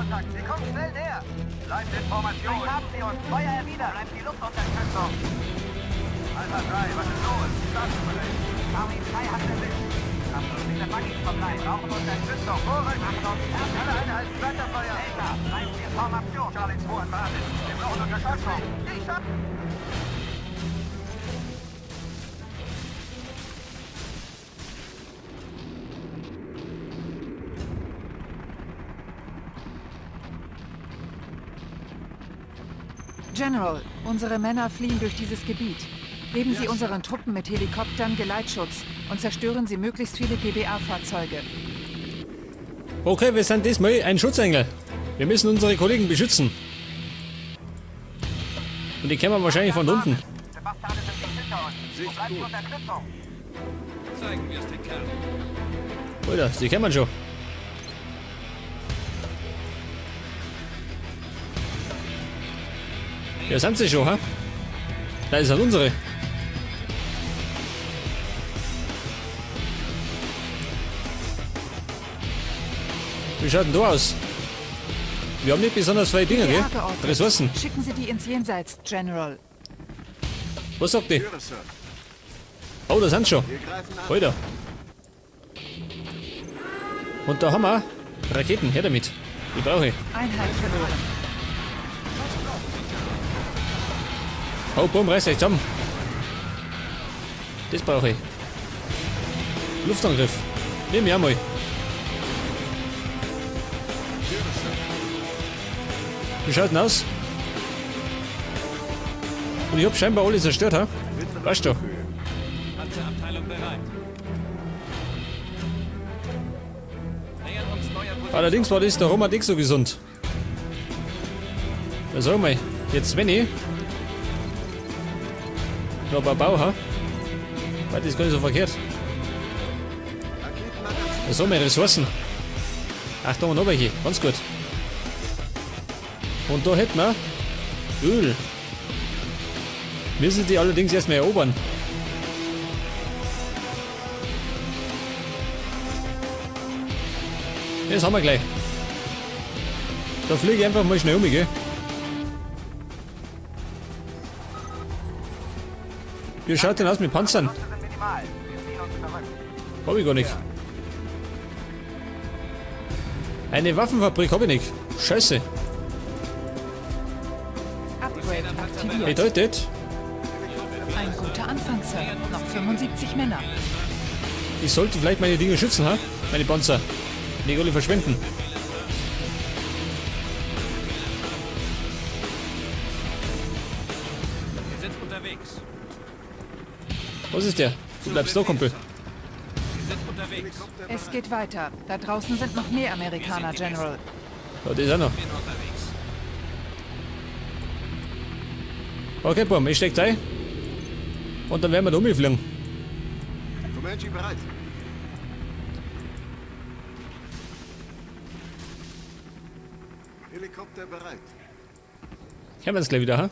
Feindkontakt. Sie kommen schnell näher. Bleibt in Formation. Haben Sie uns. Feuer erwidern. Bleibt die Luftunterstützung. Alpha 3, was ist los? Statusbericht. Charlie 3 hat erwischt. Achtung, diese Buggies vorbei. Brauchen Unterstützung. Vorrücken. Achtung, alle Einheiten, Weiterfeuer. Delta, bleibt in Formation. Charlie 2 an Basis. Wir brauchen Unterstützung. Ich hab... General, unsere Männer fliehen durch dieses Gebiet. Geben Sie unseren Truppen mit Helikoptern Geleitschutz und zerstören Sie möglichst viele GBA-Fahrzeuge. Okay, wir sind diesmal ein Schutzengel. Wir müssen unsere Kollegen beschützen. Und die kämen wahrscheinlich von unten. Die Bastarde sind dicht hinter uns. Wo bleibt die Unterstützung? Zeigen wir es den Kerlen. Alter, die kämen schon. Ja, sind sie schon, ha? Nein, das sind unsere. Wie schaut denn da aus? Wir haben nicht besonders viele Dinge, gell? GBA-geordnet. Ressourcen. Schicken Sie die ins Jenseits, General. Was sagt die? Höre, Sir. Oh, da sind schon. Wir greifen an. Alter. Und da haben wir Raketen. Her damit. Die brauche ich. Einheit verloren. Oh, bumm, reiß euch zusammen. Das brauche ich. Luftangriff. Nehm ich auch mal. Wie schaut denn aus? Und ich hab scheinbar alle zerstört, ha? Weißt du? Panzerabteilung bereit. Nähern uns neuer Position. Allerdings war das der Roma nicht so gesund. Da sag mal, jetzt wenn ich noch ein paar Bau, ha? Weil das ist gar nicht so verkehrt. Raketenmagazin. Da sagen wir Ressourcen. Ach, da haben wir noch welche. Ganz gut. Und da hätten wir Öl. Müssen die allerdings erstmal erobern. Das haben wir gleich. Da fliege ich einfach mal schnell um, gell? Wie schaut denn aus mit Panzern? Verluste sind minimal. Wir ziehen uns zurück. Hab ich gar nicht. Eine Waffenfabrik hab ich nicht. Scheiße. Upgrade aktiviert. Bedeutet, Ein guter Anfang, Sir. Noch 75 Männer. ich sollte vielleicht meine Dinge schützen, ha? Meine Panzer. Nicht alle verschwinden. Wir sind unterwegs. Was ist der? Du bleibst da, Kumpel. Wir sind unterwegs. Es geht weiter. Da draußen sind noch mehr Amerikaner, General. Ja, das ist auch noch. Bin unterwegs. Okay, Bumm, ich steig ein. Und dann werden wir da umfliegen. Comanche bereit. Helikopter bereit. Kennen wir uns gleich wieder, ha?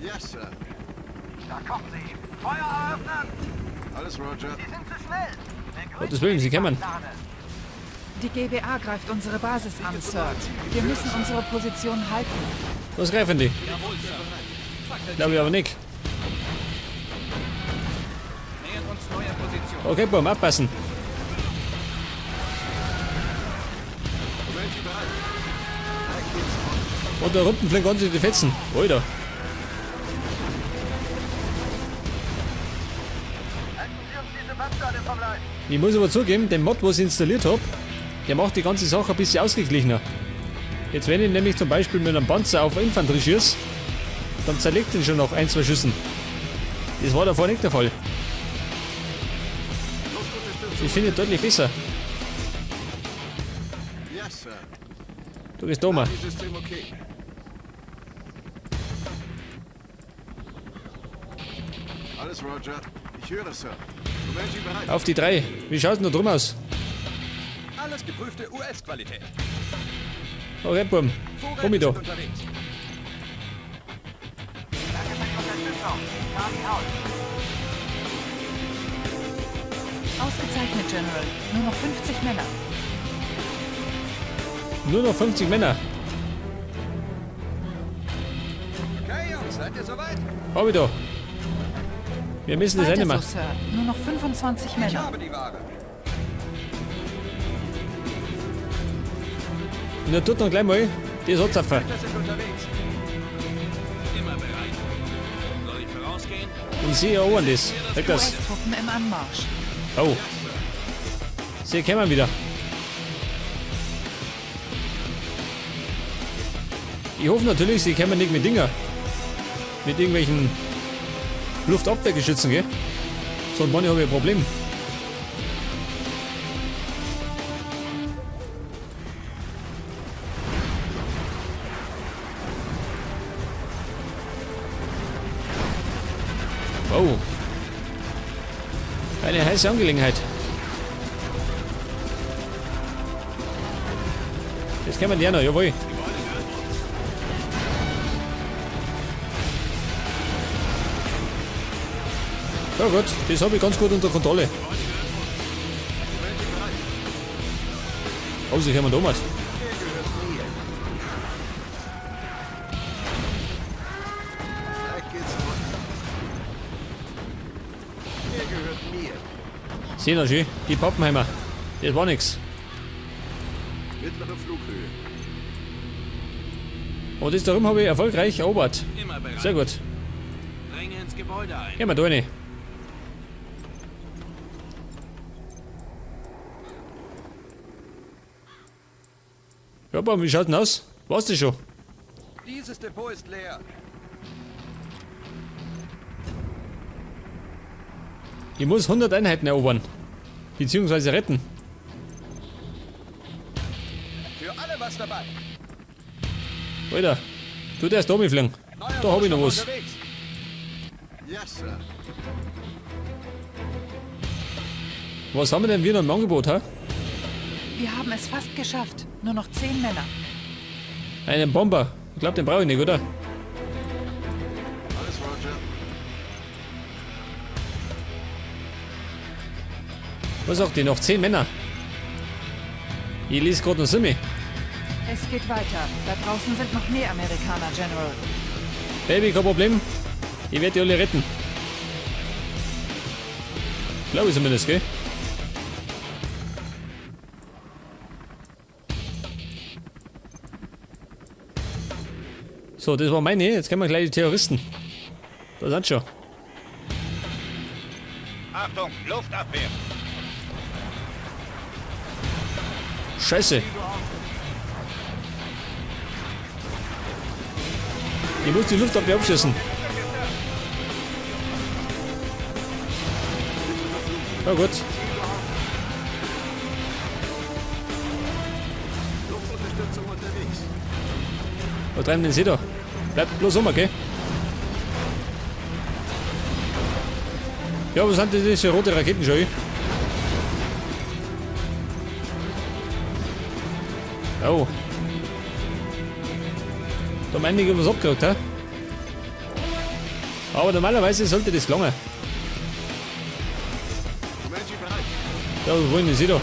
Yes, Sir. Da kommen sie. Feuer eröffnen. Alles Roger. Sie sind zu schnell. Begrüßen Gottes Willen, sie die kommen. Bastarde. Die GBA greift unsere Basis an, Sir. Wir müssen unsere Position halten. Was greifen die? Jawohl, Sir. Glaube ich aber nicht. Nähern uns neuer Position. Okay, Bumm, aufpassen. Comanche bereit. Und da unten fliegen ganz die Fetzen. Alter. Halten Sie uns diese Bastarde vom Leib. Ich muss aber zugeben, den Mod, was ich installiert habe, der macht die ganze Sache ein bisschen ausgeglichener. Jetzt, wenn ich nämlich zum Beispiel mit einem Panzer auf Infanterie schieße, dann zerlegt den schon noch ein, zwei Schüssen. Das war davor nicht der Fall. Ich finde deutlich besser. Yes, Sir. Du bist da mal. System okay. Alles Roger. Ich höre, Sir. Comanche bereit. Auf die drei. Wie schaut denn da drum aus? Alles geprüfte US-Qualität. Okay, Bumm. Komm ich da. sind unterwegs. Danke für die Unterstützung. Charlie out. Ausgezeichnet, General. Nur noch 50 Männer. Nur noch 50 Männer. Okay, Jungs, seid ihr soweit? Hab ich da. Wir müssen das Weiter reinnehmen. so, Sir. Nur noch 25 Ich Männer. habe die Ware. Na, tut dann gleich mal das anzapfen. Wir sind unterwegs. Immer bereit. Soll ich vorausgehen? Und sie erobern das. Weg das. US-Truppen im Anmarsch. Oh. Sie kommen wieder. Ich hoffe natürlich, sie kommen nicht mit Dinger. Mit irgendwelchen Luftabwehrgeschützen, gell? Sonst habe ich ein Problem. Oh. Eine heiße Angelegenheit. Jetzt kommen die auch noch, jawohl. Ja gut, das habe ich ganz gut unter Kontrolle. Oh, sie kommen da mit. Gleich geht's rund. Der gehört mir. Sehen wir schön, die Pappenheimer. Das war nix. Mittlere Flughöhe. Aber das darum habe ich erfolgreich erobert. Immer bereit. Sehr gut. Dringe ins Gebäude ein. Gehen wir da rein. Ja, aber wie schaut denn aus? War's das schon? Dieses Depot ist leer. Ich muss 100 Einheiten erobern. Beziehungsweise retten. Für alle was dabei. Alter, du darfst da mitfliegen. Neuer Da hab ich noch Rohstoff was. unterwegs. Yes, Sir. Was haben wir denn wir noch im Angebot, hä? Wir haben es fast geschafft. Nur noch 10 Männer. Einen Bomber. Ich glaube, den brauche ich nicht, oder? Alles Roger. Was sagt die? Noch 10 Männer. Ich lese gerade noch Simi. Es geht weiter. Da draußen sind noch mehr Amerikaner, General. Baby, kein Problem. Ich werde die alle retten. Glaube ich zumindest, gell? So, das war meine. Jetzt kennen wir gleich die Terroristen. Da sind schon. Achtung, Luftabwehr. Scheiße. Ich muss die Luftabwehr abschießen. Na gut. Luftunterstützung unterwegs. Was treiben denn Sie da? Bleibt bloß um, okay? Ja, was sind denn das für rote Raketen schon? Oh. Da haben einige was abgekriegt, hä? Aber normalerweise sollte das lange. Comanche bereit. Ja, was wollen denn Sie da?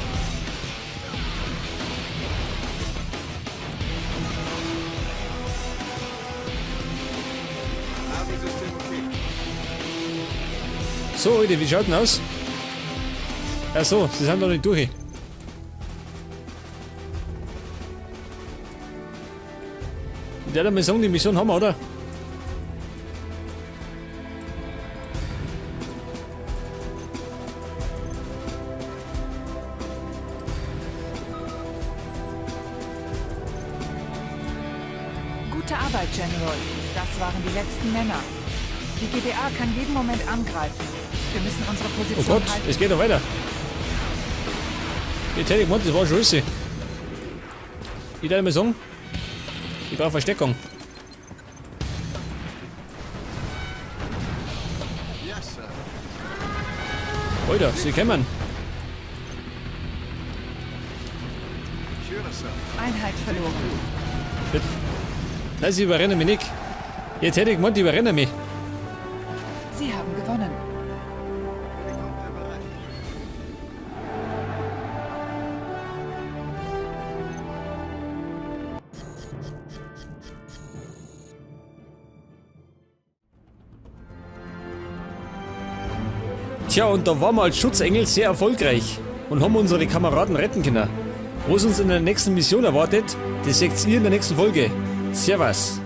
Navi-System okay. So, Leute, wie schaut denn aus? Ach so, sie sind noch nicht durch. Ich werde mal sagen, die Mission haben wir, oder? Gute Arbeit, General. Das waren die letzten Männer. Die GBA kann jeden Moment angreifen. Wir müssen unsere Oh Position Gott, halten. es geht noch weiter. Jetzt hätte ich gemeint, das war schon alles. Ich werde mal sagen, ich brauche Versteckung. Yes, Sir. Alter, sie kommen. Ich höre, Sir. Einheit verloren. Nein, sie überrennen mich nicht. Jetzt hätte ich gemeint, die überrennen mich. Sie haben gewonnen. Helikopter bereit. Tja, und da waren wir als Schutzengel sehr erfolgreich und haben unsere Kameraden retten können. Was uns in der nächsten Mission erwartet, das seht ihr in der nächsten Folge. Servus!